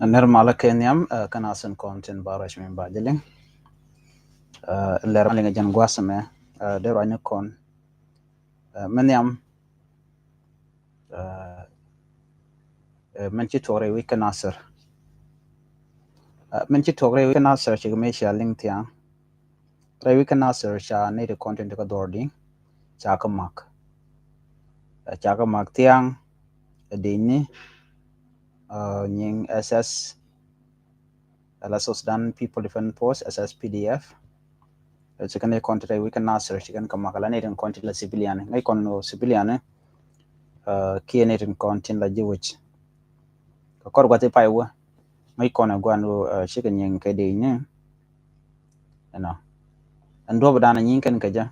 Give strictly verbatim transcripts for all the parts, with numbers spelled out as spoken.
Nɛr malä kɛ nhiam, ɛ, kɛn a sin kɔn tin ba ruac mi ba jɛ liŋ. Ɛ, lɛr ma liŋ jɛn gua̱a̱th mɛ, ɛ, dee ruac ni kɔn. Ɛ, mɛ nhiam, ɛ, ɛ, mɛn ci tuɔk rɛy wi̱c kä Nasir. Ɛ, mɛn ci tuɔk rɛy wi̱c kä Nasir cik mi cia liŋ thiaŋ. Rɛy wi̱c kä Nasir ca nɛy ti kɔn tin ti kä dhuɔr di̱ŋ ca kä mak. Ɛ, ca kä mak thiaŋ, ɛ, di̱ŋni, ɛ, nyiŋ S S, ala South Sudan People Defense Force, S S P D F. Ɛ, ci kɛn nɛy kɔn ti rɛy wi̱c kä Nasir ci kɛn kä mak, ala nɛy tin kɔn ti la civilian. Ŋäc kɔn ni civilian, ɛ, kiɛ nɛy tin kɔn tin la ji̱ wec. Kɛ kɔr gua̱th i̱ pay wä, ŋäc kɔn ɛ gua̱n wä, ɛ, cikɛ nyiŋ kɛ di̱ŋni. Ɛnɔ. Ɛn duɔ̱p dan ɛ nyiŋ kɛn kɛ jɛ.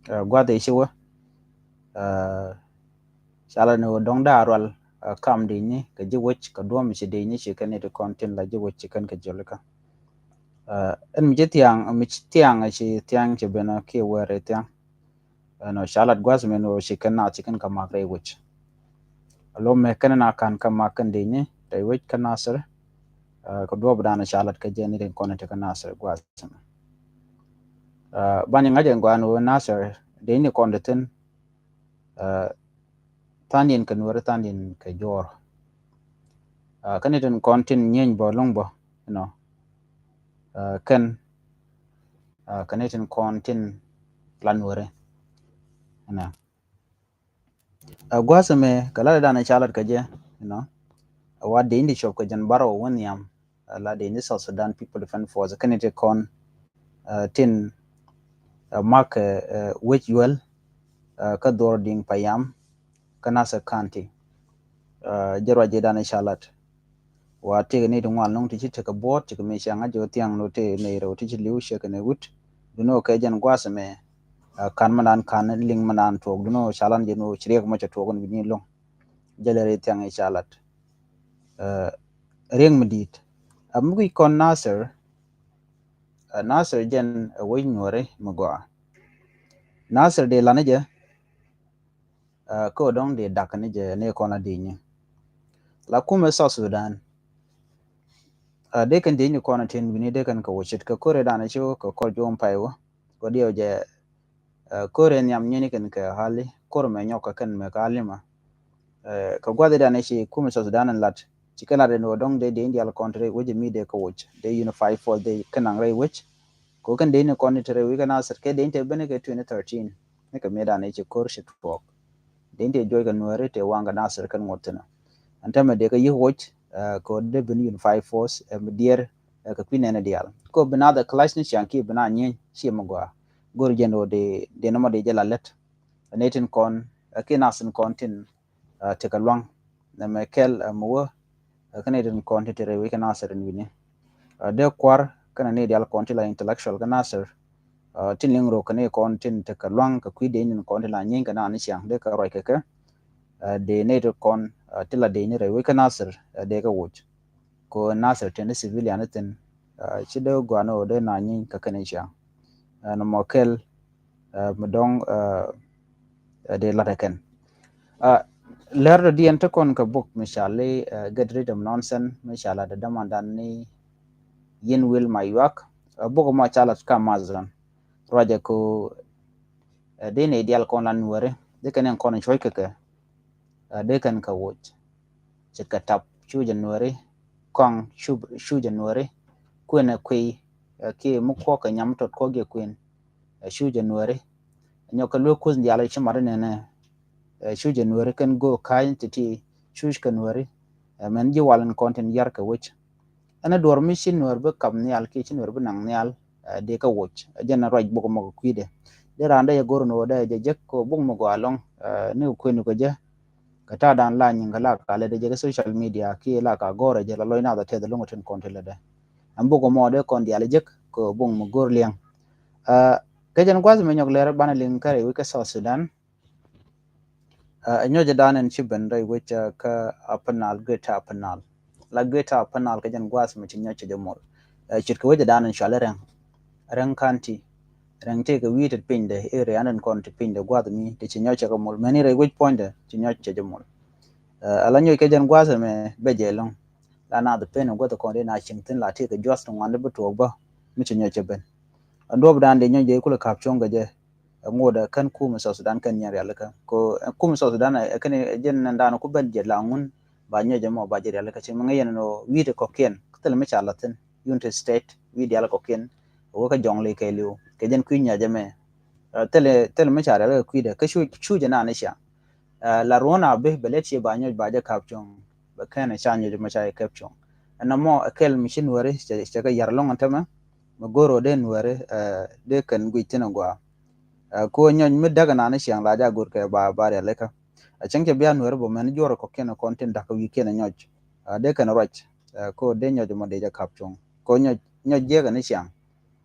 Ɛ, gua̱th i̱ ci wä, ɛ, ca la ni wä dɔ̱ŋ da̱a̱ rual, ɛ, kam di̱ŋni kɛ ji̱ wec kɛ duɔ̱m ci di̱ŋni ci kɛn nɛy ti kɔn tin la ji̱ wec ci kɛn kɛ jiɔlikä. Ɛ, ɛn mi ci thiaŋ, mi ci thiaŋ, ci thiaŋ ci ben kiɛ wɛɛr i̱ thiaŋ. Ɛnɔ, ca lat gua̱th min wä ci kɛn na ci kɛn kä mak rɛy wec. Alo mɛ kɛn na kan kä mak kɛn di̱ŋni rɛy wec kä Nasir. Ɛ, kɛ duɔ̱p dan ca lat kä jɛ nɛy tin kɔn ti kä Nasir gua̱th. Ɛ, ban ŋa̱c ɛn gua̱n wä Nasir di̱ŋni kɔn ti thin. Ɛ, tha̱a̱ŋdiɛn kɛ Nuɛri, tha̱a̱ŋdiɛn kɛ Juɔr. Ɛ, kɛn nɛy tin kɔn tin nyieny bä lo̱ŋ bä, you know. Ɛ, kɛn, ɛ, kɛn nɛy tin kɔn tin la Nuɛri, you know. Ɛ, gua̱a̱th mɛ kɛ lat dan ca lat kä jɛ, you know. Ɛ, wa di̱ŋni ti cop kɛ jɛn bärɔw wä nhiam. Ɛ, la di̱ŋni South Sudan People Defense Force kɛn nɛy ti kɔn, ɛ, tin, ɛ, mak, ɛ, ɛ, wec yuɛl, ɛ, kä dhuɔr di̱ŋ payam kä Nasir County. Ɛ, jɛ ruac jɛ dan ca lat. Wa tëëkɛ nɛy ti ŋuan lo̱ŋ ti ci tekɛ buɔ̱ɔ̱t, cikɛ mi cia ŋa̱c jɛ wä thiaŋ ni wä tëë nɛy rɛw ti ci li̱w cɛ kɛn ɛ wut. Duno kɛ jɛn gua̱a̱th mɛ, ɛ, kan mɛ nan kan liŋ mɛ nan tuɔɔk. Duno ca lan jɛ ni wä ci riɛk mɔ cɛ tuɔɔk ni bi ni lo̱ŋ. Jɛ lɛ rɛy thiaŋ i̱ ca lat. Ɛ, riɛk mi di̱i̱t. Ɛ, mi guic kɔn Nasir, ɛ, Nasir jɛn ɛ wec Nuɛri mi gɔaa. Nasir dee lan ni jɛ, ɛ, kä dɔ̱ŋ dee dak ni jɛ ni kɔn la di̱ŋni. La kumɛ South Sudan. Ɛ, dee kɛn di̱ŋni kɔn tin bi ni dee kɛn kɛ wä ce̱tkɛ ko̱r ɛ dan ci wä kɛ kɔr juɔ̱ɔ̱ŋ pay wä. Kɔ diɛw jɛ, ɛ, ko̱r ɛ nhiam nyeni kɛn kɛ hali, ko̱r mɛ nyɔk kɛ kɛn mɛ kɛ hali ma. Ɛ, kɛ gua̱th i̱ dan i̱ ci kumɛ South Sudan in lat, ci kɛn lat in wä dɔ̱ŋ dee, dee in dial kɔn ti rɛy wec mi dee kɛ woc, dee unified force dee kɛn naŋ rɛy wec. Kɛ kɛn dee in kɔn ti rɛy wec kɛ Nasir, kɛ dee in te ben kɛ twenty thirteen, ni kɛ mi dan i̱ ci ko̱r ci tuɔɔk. Dee in te juɔc kɛ Nuɛri te waŋ kɛ Nasir kɛn ŋuɔ̱t thinɛ. Ɛn tɛmɛ dee kɛ yi̱k woc, ɛ, kɛ dee ben unified force, ɛ, mi diɛɛr, ɛ, kɛ kui̱ nɛn diaal. Kɛ bi na the clash ni ciaŋ kiɛ bi na nyieny, ci mi gɔaa. Go̱r jɛn wä dee, dee nɔmɔ dee jɛ la lät. Ɛ, nɛy tin kɔn, ɛ, kiɛ Nasir kɔn tin, ɛ, tekɛ luaŋ. Nɛmɛ kɛl, ɛ, mi wä, ɛ, kɛn nɛy tin kɔn tin te rɛy wec kɛ Nasir in wi̱ni. Ɛ, dee kua̱r kɛn nɛy diaal kɔn tin la intellectual kɛ Nasir. Ɛ, tin liŋ rok kɛn nɛy kɔn tin tekɛ luaŋ kɛ kui̱ dee in kɔn tin la nyieny kɛ na ni ciaŋ dee kɛ ruac kɛ kɛ. Ɛ, dee nɛy tin kɔn, ɛ, tin la dee ni rɛy wec kɛ Nasir, ɛ, dee kɛ woc. Ko Nasir tin civilian thin, ɛ, ci dee guan ɔ dee na nyieny kɛ kɛn i̱ ciaŋ. Ɛ, nɔmɔ kɛl, ɛ, mi dɔ̱ŋ, ɛ, ɛ, dee lat ɛ kɛn. Ɛ, lɛr dɔ̱diɛn te kɔn kɛ bok mi ca li, ɛ, Get Rid of Nonsense, mi ca lat ɛ dämandan ni Yin Wil Ma Yuak. Ɛ, bok mɔ ca lat ka Amazon. Ruacɛ ko, ɛ, dee nɛy diaal kɔn la Nuɛri, dee kɛn in kɔn cuɔ̱c kɛ kɛ. Ɛ, dee kɛn kɛ woc. Ce̱tkɛ tap cu jɛ Nuɛri, kɔaŋ cu, cu jɛ Nuɛri, kuënɛ kuiy, ɛ, kiɛ mi kuɔk kɛ nyam tɔt kuɔk jɛ kuën, ɛ, cu jɛ Nuɛri. Nyɔk kɛ luek kuth diaal ci mat inɛnɛ, ɛ, cu jɛ Nuɛri kɛn go̱o̱k ka̱a̱c ti̱ti̱ cu kɛ Nuɛri, ɛ, mɛn ji̱ wal in kɔn tin yar kɛ wec. Ɛn ɛ duɔr mi ci Nuɛr bi kap nhial kiɛ ci Nuɛr bi naŋ nhial, ɛ, dee kä woc. Ɛ, jɛn ɛ ruac bok mɔ kɛ kui̱dɛ. Dee raan dee jɛ go̱r ni wä dee jɛ jek kɛ bok mɔ gɔaa lɔŋ, ɛ, ni kɛ kuëni kɛ jɛ. Kɛ ta̱a̱ dan la nyiŋ kɛ la ka lɛ dee jɛ kɛ social media kiɛ la ka gɔ̱r ɛ jɛ la lɔc nath ɛ tɛth loŋ ɛ tin kɔn ti lɛ dee. Ɛn bok mɔ dee kɔn diaal jek kɛ bok mɔ go̱r liɛŋ. Ɛ, kɛ jɛn gua̱th mi nyɔk lɛr banɛ liŋ kärɛ wi̱c kɛ South Sudan. Ɛ, nyɔcɛ dan in ci ben rɛy wec, ɛ, kä Upper Nile, Greater Upper Nile. La Greater Upper Nile kɛ jɛn gua̱a̱th mi ci nyɔcɛ jɛ mol. Ɛ, ce̱tkɛ wec dan in cuali Rɛŋ. Rɛŋ County. Rɛŋ tëëkɛ wi̱i̱ tet pinydɛ, area in kɔn ti pinydɛ gua̱a̱th mi ti ci nyɔcɛ kɛ mol. Mɛni rɛy wec puɔ̱nydɛ ci nyɔcɛ jɛ mol. Ɛ, ala nyɔc kɛ jɛn gua̱a̱th mɛ bɛ jɛ lo̱ŋ. la naath pen guäth kɔn dee na cieŋ thi̱n la tëëkɛ juath ti ŋuan dee bi tuɔɔk bä mi ci nyɔc cɛ ben. Ɛn duɔɔp dan dee nyɔc dee kulɛ ka̱p cuɔ̱ŋ kɛ jɛ. Ɛ ŋot ɛ kän kum South Sudan kɛn nyiɛn rialikä ko ɛ kum South Sudan ɛ kɛn ɛ jɛn nɛn dan ku ben jɛ la ŋun ba nyɔc ɛmɔ ba jɛ rialikä ci mi ŋäc yɛn nɔ wi̱i̱ ti kɔ̱kiɛn kä thil mi ca la̱thin Unity State wi̱i̱ dial kɔ̱kiɛn. Wä kä jɔŋ li kɛ liw kɛ jɛn kui̱ nyiac ɛmɛ. Thil mi ca rialikä kui̱dɛ kä cu jɛ naan i̱ cia la ruɔ̱n a bi bɛ lɛ cie ba nyɔc ba jɛ ka̱p cuɔ̱ŋ bɛ kɛn ca nyɔc mɛ ca jɛ kɛp cuɔ̱ŋ. Ɛn ɛmɔ ɛ kɛl mi ci nuɛri cɛ kɛ yar lɔŋ ɛn tämɛ mɛ go̱r ɔ dee nuɛri dee kɛn guic thin ɛ gɔaa. Ko nyɔc mi däk ɛnan i̱ ciaŋ la ja go̱r kɛ ba ba rialikä. A cäŋ cɛ bia nuɛri bä mɛn juɔr kɔ̱kiɛn kɔn tin da̱k wi̱i̱kiɛn nyɔc dee kɛn ruac. Ko dee nyɔc mɔ dee jɛ ka̱p cuɔ̱ŋ ko nyɔc jiɛk ɛn i̱ ciaŋ.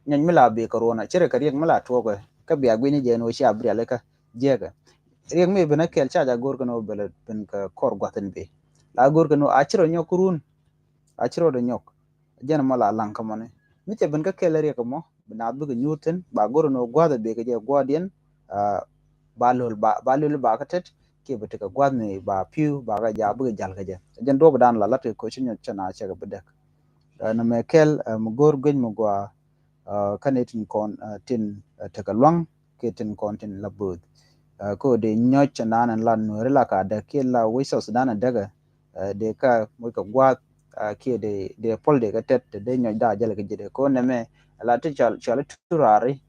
Nyɔc mi la bi kɛ ruɔn a cirɛ kɛ riɛk mi la tuɔɔkɛ kä bia gui̱ni jɛ ni wä cia bi rialikä jiɛkɛ. Riɛk mi ben a kɛl ca ja go̱r kɛ ni wä bɛlɛ ben kɛ kɔr gua̱thin bi la go̱r kɛ ni wä a cirɛ nyɔk run. A cirɛ wä dɛ nyɔk jɛn mɔ la laŋ kä mɔni mi cɛ ben kä kɛl riɛk mɔ bi naath bikɛ nyuur thin ba go̱r ni wä gua̱th bi kɛ jɛ gua̱diɛn. Ba lol ba ba lol ba kä tet kiɛ bi tekɛ gua̱th ni ba piu ba kɛ ja bikɛ jal kɛ jɛ. Jɛn duɔp dan la lat kɛ koci nyɔc cɛ na cɛ kɛ bi dɛk. Nɛ mɛ kɛl mi go̱r guic mi gua kä ni tin kɔn tin tekɛ luaŋ kiɛ tin kɔn tin la bööth. Kä dee nyɔc cɛ naan ɛn la nuɛri la ka däk kiɛ la wec South Sudan ɛ däkɛ dee ka moc kɛ gua̱a̱th kiɛ dee pɔl dee kɛ tɛt te dee nyɔc daa jälɛ kɛ ji̱ dee ko nɛmɛ la ti cɔal cɔal turari.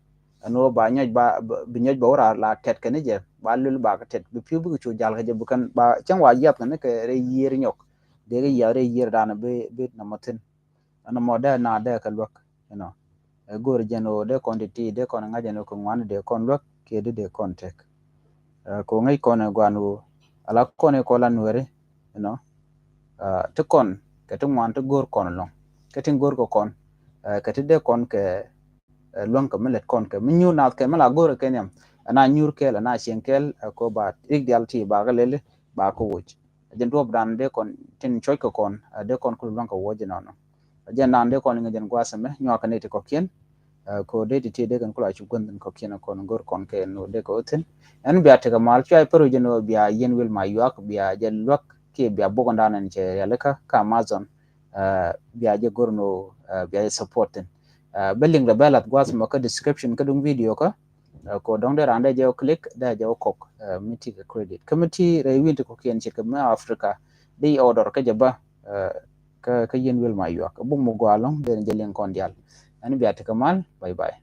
Ɛn wä ba nyɔc ba bi nyɔc ba wä raar la tɛt kɛ ni jɛ ba lul ba kɛ tɛt bi piu bikɛ cu jal kɛ jɛ bi kɛn ba cäŋ wa yiath kɛ ni kɛ rɛy yiër nyɔk. Dee kɛ yiath rɛy yiër dan bi bi nɔmɔ thin. Ɛn mɔ dee na dee kɛ luäk inɔ. Ɛ go̱o̱r jɛn ɣöö dee kɔn ti ti dee kɔn ŋa̱c ɛn ɣöö kɛ ŋuan dee kɔn luäk kiɛ dee dee kɔn tek. Kɛ ŋäc kɔn ɛ guan ɣöö ala kɔn ɛ kɔn la nuɛri inɔ. Ti kɔn kɛ ti ŋuan ti go̱o̱r kɔn lɔŋ kɛ ti go̱o̱r kɛ kɔn kɛ ti dee kɔn kɛ luäŋ kɛ mi lɛt kɔn kɛ mi nyuur naath kɛ mi la go̱o̱r ɛ kɛ nhiam. Ɛna nyuur kɛɛl ɛna cieŋ kɛɛl ɛ ko ba rik dial ti ba kɛ leli ba kɛ woc. Jɛn duɔp dan dee kɔn tin cuɔc kɛ kɔn dee kɔn kul luaŋ kɛ wuɔc inɔnɔ. Jɛn dan dee kɔn liŋ jɛn gua̱a̱th ɛmɛ nyuak kɛ ni ti kɔkiɛn. Ko dee ti ti dee kɛn kul a cu guänh thin kɔkiɛn kɔn go̱r kɔn kɛ ni dee kɛ wä thin. Ɛn bia tekɛ mal cuay pär wi̱c jɛn wä bia yɛn wil ma yuak bia jɛ luäk kiɛ bia bok dan ɛn cɛ rialikä kä Amazon. Bia jɛ go̱r ni bia jɛ support thin. Bä liŋ dɛ bɛ lath gua̱a̱th ɛmɛ kä description kä duŋ video kä. Ko dɔŋ dee ran dee jɛ wä click dee jɛ wä kɔk mi ti kɛ credit kä mi ti rɛy win ti kɔkiɛn ce̱tkɛ mi Africa. Dee order kä jɛ bä kä kä yɛn wil ma yuak buk mi gɔaa lɔŋ dee ni jɛ liŋ kɔn dial. Ɛn bia tekɛ mal bye bye.